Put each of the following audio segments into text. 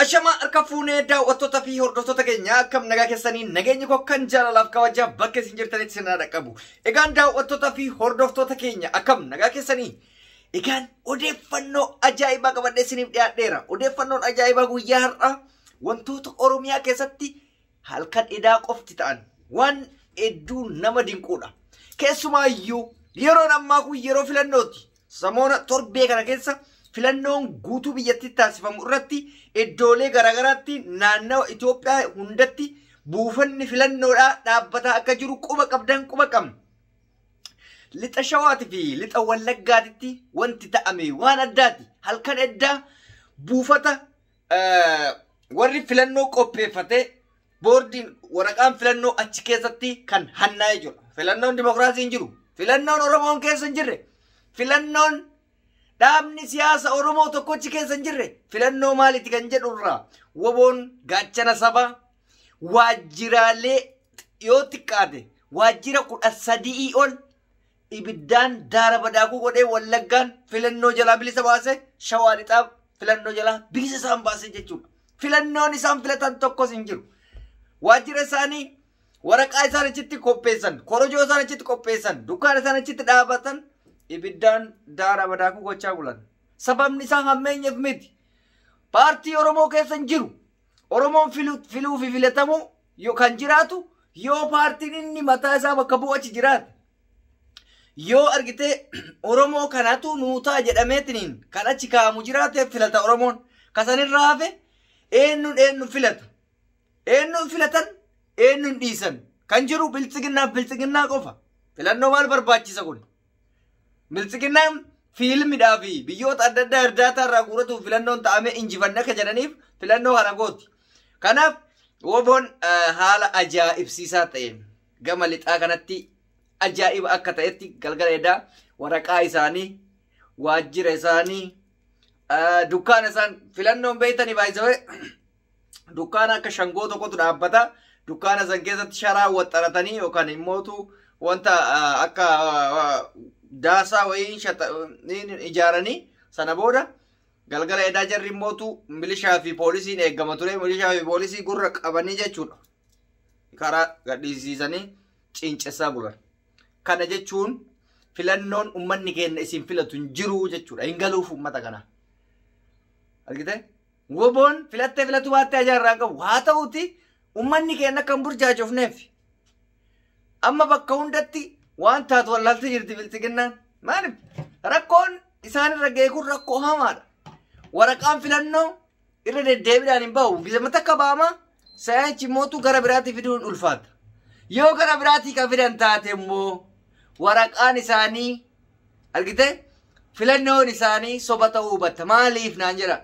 Ashamaa harka fuunee daawwattoota fi hordoftoota keenya, akkam nagaa keessanii? Nageenyi koo kan jaalalaaf kabajaa bakka isin jirtanitti isin haa dhaqqabu. Egaan daawwattoota fi hordoftoota keenya, akkam nagaa keessanii? Egaan odeeffannoo ajaa'ibaa qabadhee isiniif dhiyaadheera. Odeeffannoon ajaa'ibaa guyyaa har'aa wantoota Oromiyaa keessatti halkan edaa qofti ta'an waan hedduu nama dinquudha. Keessumaayyuu yeroon ammaa kun yeroo filannooti. Samoona torbee kana keessa filannoon guutuu biyyattii taasifamu irratti iddoolee garaagaraatti naannawa Itoophiyaa hundatti buufanni filannoodhaa dhaabbataa akka jiru quba qabdan, quba qabna. Lixa Shawaatii fi lixa Wallaggaatitti wanti ta'ame waan addaati. Halkan eddaa buufata warri filannoo qopheeffatee boordiin waraqaan filannoo achi keessatti kan hannaa'ee jiru. Filannoon dimokiraasii hin jiru. Filannoon Oromoon keessa hin jirre. Filannoon dhaabni siyaasa Oromoo tokkochi keessa hin jirre. Filannoo maaliiti kan jedhu irraa WBOn gaachana sabaa waajjiraalee yoo xiqqaate waajjira 13 ol ibiddaan daara badaakuu godhee, Wallaggaan filannoo jalaa bilisa baase, Shawaa Lixaa filannoo jalaa bilisa isaan baase jechuudha. Filannoon isaan filatan tokkos hin jiru. Waajjira isaanii waraqaa isaan achitti qopheessan, korojoo isaan achitti qopheessan, dukkaana isaan achitti dhaabatan ibiddaan daara badaakuu gochaa bulan. Sababni isaa hammeenyeef miti. Paartii Oromoo keessa hin jiru. Oromoon filuu fi filatamuu yoo kan jiraatu yoo paartiin inni mataa isaa bakka bu'u achi jiraate. Yoo argitee Oromoo kanatu nuutaa jedhameetiniin kan achi kaa'amu jiraate filata Oromoon. Kasanirraa hafe eenyuun eenyu filata? Eenyuun filatan, eenyuun dhiisan? Kan jiru Biltsiginnaaf Biltsiginnaa qofa. Filannoo maal barbaachisa kun? Biltsiginnaan fiilmidhaa fi biyyoota adda addaa irdaataa irraa guuratuuf filannoon ta'amee injifanne akka jedhaniif filannoo kana gooti. Kanaaf WBOn haala ajaa'ibsiisaa ta'een gama lixaa kanatti ajaa'iba akka ta'etti galgala edaa waraqaa isaanii, waajjira isaanii, dukkaana isaan filannoon beeytanii baay'isawee dukkaana akka shangoo tokkotu dhaabbata. Dukkaana san keessatti sharaa waxxaratanii yookaan immootu wanta akka daasaa wayii ijaaranii, sana booda galgala edaa jarri immootu milishaa fi poolisiin eeggama ture. Milishaa fi poolisii gurra qabanii jechuudha. Karaa gadhiisiisanii cincessaa bulan. Kana jechuun filannoon uummanni keenya isin filatu hin jiru jechuudha. Hin galuuf uummata kana. Argitee? WBOn filattee filatu baattee ajaa'irraa qabu. Haa ta'uti uummanni keenya akka hin burjaajofneef amma bakka hundatti waan taatu wallaaltee jirti Biltsiginnaan. Maaliif? Rakkoon isaanirra ga'e kun rakkoo hamaadha. Waraqaan filannoo irra deddeebiidhaan hin bahu. Gizama takka ba'ama, sa'ichi mootu gara biraatii fiduun ulfaata. Yoo gara biraatii kan fidan taate immoo waraqaan isaanii, argite, filannoon isaanii soba ta'uu hubatta. Maaliif naan jedha?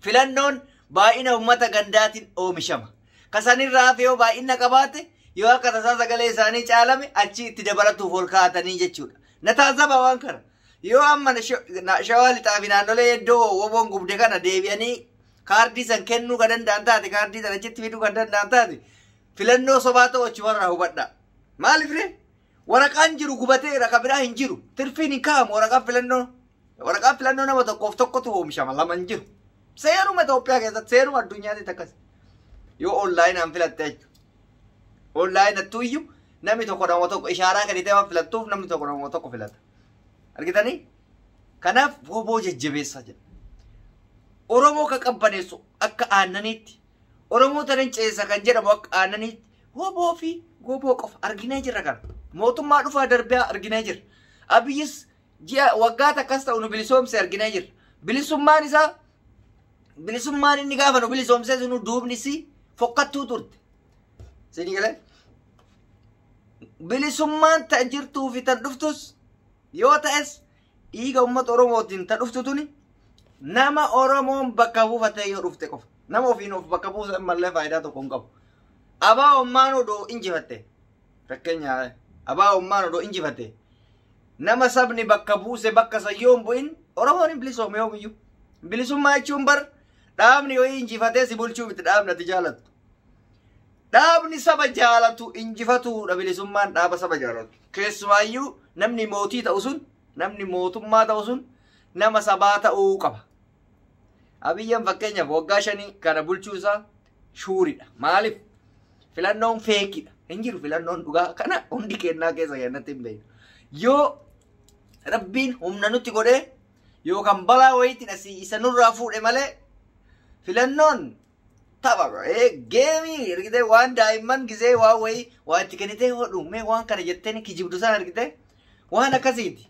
Filannoon baay'ina uummata gandaatiin oomishama. Kasanirraa hafe yoo baay'ina qabaate, yoo akka tasaa sagalee isaanii caalame, achi itti dabalatuuf ol kaa'atanii jechuudha. Na taasisa waan kana. Yoo amma Shawaa Lixaa fi naannolee iddoo WBOn gubde kana deebi'anii kaardii san kennuu kan danda'an taate, kaardii san achitti fiduu kan danda'an taate, filannoo sobaa ta'u achumarraa hubadha. Maaliif ree? Waraqaan jiru gubateera, kan biraa hin jiru. Tirfiin hin kaa'amu waraqaan filannoo. Waraqaan filannoo nama tokkoof tokkotu oomishama, lama hin jiru. Seeruma Itoophiyaa keessatti, seeruma addunyaatti akkas. Yoo onlaayinaan filatte jechuudha. Onlaayinattuu iyyuu namni tokko nama tokko ishaaraa gadi ta'e waan filattuuf namni tokko nama tokko filata. Argitanii? Kanaaf WBO jajjabeessaa jedha. Oromoo kan qabbaneessu akka aannaniitti. Oromoo tanan ceesa kan jedhamu akka aannaniitti. WBO fi WBO qofa arginee jirra kana. Mootummaa dhufaa darbee arginee jirra. Abiyyis ji'a waggaa takkas ta'u nu bilisoomse arginee jirra. Bilisummaan isaa, bilisummaan inni gaafa nu bilisoomsee sunu duubni si fokkattuu turte. Isinii galee? Bilisummaan tan jirtuu fi tan dhuftus yoo ta'es dhiiga uummata Oromootiin tan dhuftu tuni nama Oromoon bakka buufatee yoo dhufte qofa. Nama ofiin of bakka buusan mallee faayidaa tokko hin qabu. Abaa ummaan odoo injifatte. Fakkeenya, abaa ummaan odoo injifatte. Nama sabni bakka buuse bakka san yoo hin bu'in Oromoon hin bilisoome yoomiyyuu. Bilisummaa jechuun bar dhaabni yoo injifatee si bulchuu miti, dhaabni ati jaalattu. Dhaabni saba jaalatu injifatuudha bilisummaan, dhaaba saba jaalatu. Keessumaayyuu namni mootii ta'u sun, namni mootummaa ta'u sun nama sabaa ta'uu qaba. Abiyyan fakkeenyaaf waggaa 5 kana bulchuu isaa shuuridha. Maaliif? Filannoon feekidha. Hin jiru filannoon dhugaa kana hundi kennaa keessa kennatti hin beeknu. Yoo Rabbiin humna nutti godhee yookaan balaa wayiitiin asii isa nurraa fuudhe malee filannoon tapha geemii argitee waan daa'imman gizee waan wayii waa itti kennitee hodhu mee waan kana jettee kijibdu sana argitee waan akkasiiti.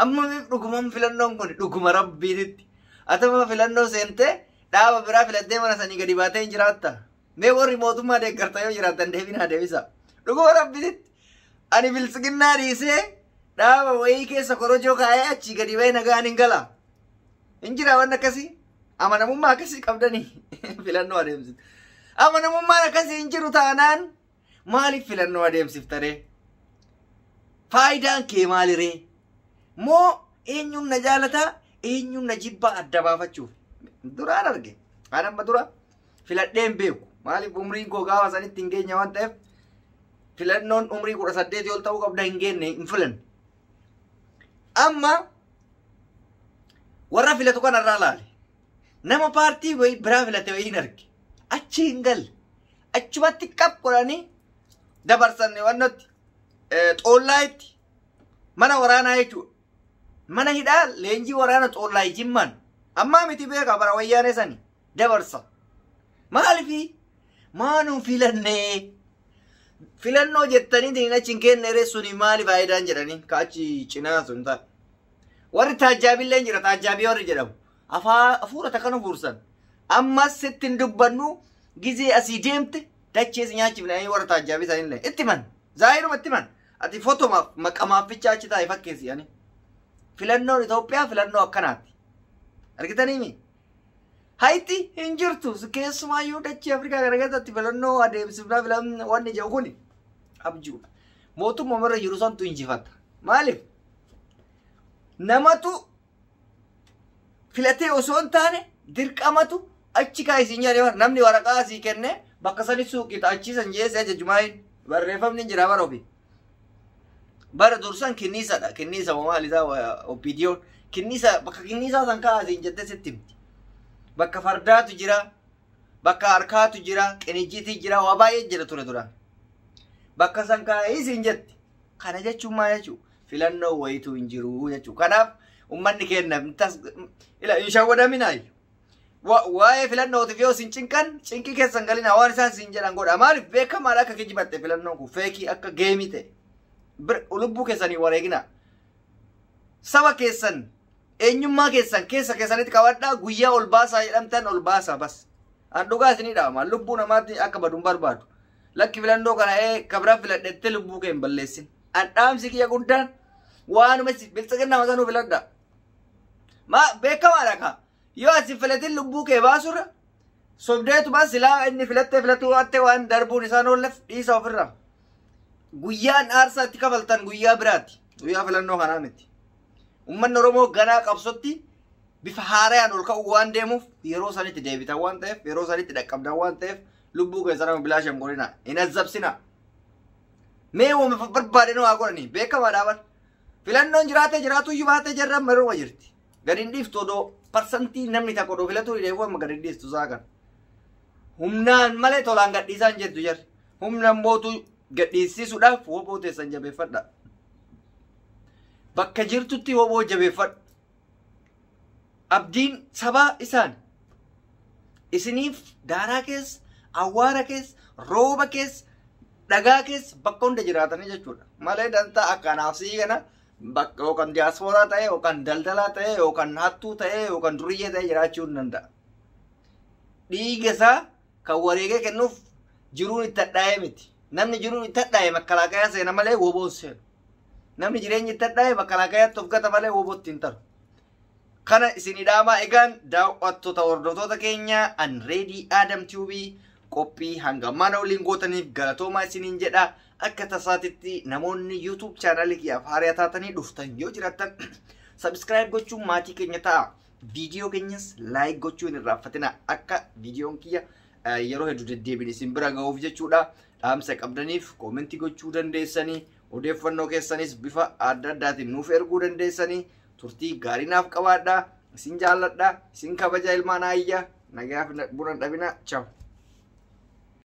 Amma dhuguman filannoon kun dhuguma Rabbiititti. Atama filannoo seentee dhaaba biraa filattee mana sanii gadi baatee hin jiraatta. Mee warri mootummaa deeggarta yoo jiraattan deebinaa deebisa. Dhuguma Rabbiititti. Ani biltsiginnaa dhiisee dhaaba wayii keessa korojoo kaa'ee achii gadi ba'ee nagaan hin gala. Hin jira waan akkasii. Amanamummaa akkasii qabdanii filannoo adeemsiftu. Amanamummaan akkasii hin jiru taanaan maaliif filannoo adeemsifta ree? Faayidaan kee maaliree? Moo eenyuun na jaalataa eenyuun na jibbaa adda baafachuuf? Duraan arge. Ani amma dura filadhee hin beeku. Maaliif umriin koo gaafa sanitti hin geenye waan ta'eef filannoon umrii 18 ol ta'uu qabda hin geenne hin filanne. Amma warra filatu kanarraa laale. Nama paartii wayii biraa filate wayii hin arge. Achi hin galle. Achumatti qab godhanii dabarsan wannootti xoollaayitti mana waraanaa jechuudha. Mana hidhaa leenjii waraana xoollaayi jimmaan. Ammaa miti beekaa bara wayyaanee sani dabarsa. Maaliifii maanuu filannee filannoo jettanii achi hin kenne suni maali faayidaan jedhanii ka achi cinaa sun ta'a. Warri taajjaabillee jira taajjaabii warri jedhamu. Afuura takka fuursan. Ammas sitti hin dubbannu gizee asii deemte dachee si nyaachifne warra taajjaabii sanillee itti man. Zaahiruma itti man. Ati fotomaaf maqamaaf ficha achi taa'e fakkeessi ani. Filannoon Itoophiyaa filannoo akkanaati. Argitaniimi? Hayti hin jirtu. Keessumaayyuu dachee Afrikaa kana keessatti filannoo adeemsifnaa filannoo wanni jedhu kuni abjuudha. Mootummaa irra jiru santu injifata. Maaliif? Namatu filatee osoo hin taane dirqamatu achi kaayisiin jedhee namni waraqaa asii kennee bakka sani suuqii achiisan jeesee ajajumaayin barreeffamni hin jira bara ofii. Bara dursan kinniisadha. Kinniisa maal isaa OPDO'n kinniisa bakka kinniisaa san kaa'asiin jettee sitti himti. Bakka fardaatu jira, bakka harkaatu jira, qinijjiitii jira, waa baay'ee jira ture duraan. Bakka san kaa'isiin jetti. Kana jechuun maal jechuudha? Filannoo wayitu hin jiru jechuudha. Kanaaf uummanni keenya hin shawwadaminaayu. Waa'ee filannootiif yoo isin cinqan cinqii keessan galina waan isaan isin jedhan godha. Maaliif beekamaadha akka kijibatte filannoon kun feekii akka geemii ta'e. Lubbuu keessanii wareegina. Saba keessan eenyummaa keessan keessa keessanitti qabadhaa guyyaa ol baasaa jedhamtan ol baasaa bas. An dhugaa isinii dhaama. Lubbuu namaatti akka badu hin barbaadu. Lakki filannoo kana kabira filadhettee lubbuu kee hin balleessin. An dhaamsi kiyya guddaan waanuma biltsiginnaa sanuu filadha. Ma beekamaadha ka. Yoo asi filatin lubbuu kee baasurra sobdeetuma silaa inni filattee filatuu waatte waan darbuun isaan oollef dhiisa ofirraa. Guyyaan aarsaa itti kafaltan guyyaa biraati. Guyyaa filannoo kanaa miti. Uummanni Oromoo ganaa qabsotti bifa haarayaan ol ka'uu waan deemuuf yeroo sanitti deebitan waan ta'eef yeroo sanitti dhaqqabdan waan ta'eef lubbuu keessan nama bilaasha hin godhina. Hin azzabsina. Mee uumama barbaadeen waa godhanii beekamaadhaa bar. Filannoon jiraatee jiraatu iyyuu baatee jarra maruma jirti. Gadi hin dhiiftu odoo parsantii namni takka odoo filatuu dheefu amma gadi hin dhiistu isaa kana. Humnaan malee tolaan gadhiisaa hin jirtu jarri. Humna mootu gadhiisisuudhaaf woboo teessan jabeeffadha. Bakka jirtutti woboo jabeeffadhu. Abdiin sabaa isaan. Isiniif daaraa keessa, awwaara keessa, rooba keessa, dhagaa keessa bakka hunda jiraatanii jechuudha. Malee dantaa akkanaaf sii kana bakka yookaan diyaaspooraa ta'e yookaan daldalaa ta'e yookaan hattuu ta'e yookaan duriyyee ta'e jiraachuu hin danda'a. Dhiiga isaa kan wareegee kennuuf jiruun itti hadhaa'ee miti. Namni jiruun itti hadhaa'e makkalaakayaa seena malee woboon seenu. Namni jireenyi itti hadhaa'e makkalaakayaatti of gata malee wobootti hin taru. Kana isin dhaamaa egaan daawwattoota hordoftoota keenya an Reedii Adam Tube qophii hanga mana waliin gootaniif galatoomaa isiniin jedha. Akka tasaatitti namoonni YouTube chaanalii kiyyaaf haaraa taatanii dhuftan yoo jiraattan subscribe gochuun maatii keenya ta'a. Viidiyoo keenyas like gochuu hin irraanfatina. Akka viidiyoon kiyya yeroo hedduu deddeebiin isin bira ga'uuf jechuudha. Dhaamsa qabdaniif koomentii gochuu dandeessanii odeeffannoo keessanis bifa adda addaatiin nuuf erguu dandeessanii turtii gaarii naaf qabaadhaa. Isin jaalladha, isin kabaja ilmaan ayyaa, nagaaf buna dhabina, ciao.